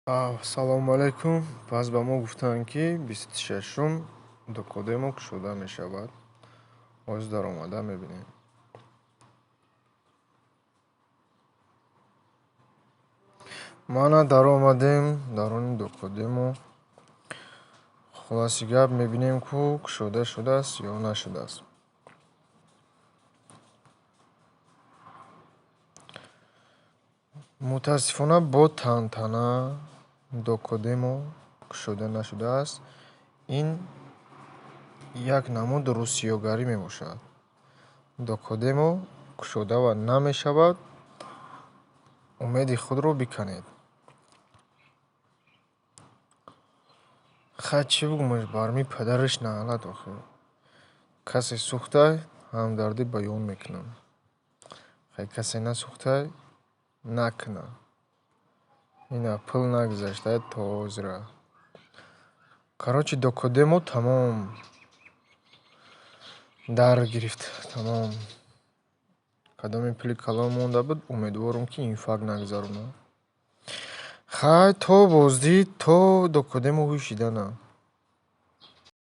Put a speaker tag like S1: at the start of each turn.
S1: Салому алайкум. Пас ба мо гуфтанд, ки 26-ум Докодемо кушода мешавад. Ҳозир даромада мебинем. Мана даромадем даруни Докодемо. Хулоси гап, мебинем, ку кушода шудааст ё нашудааст. Мутаассифона, бо тантана Докодемо кушода нашудааст. Ин як намуд русиёгарӣ мебошад. Докодемо кушода намешавад. Умеди худро биканед. Хай, чӣ бигӯмаш, барми падараш наалад охир. Касе сӯхтай, ҳамдардӣ баён мекунам. Хай, касе насӯхтай, накуна. Ина пул нагузашта то ҳозира. Короче, Докодемо тамом. Дар гирифт, тамом. Кадоме пули калон монда буд, умедворам, ки инфаркт нагузаронад. Хай, то боздид, то Докодемо ҳушидана.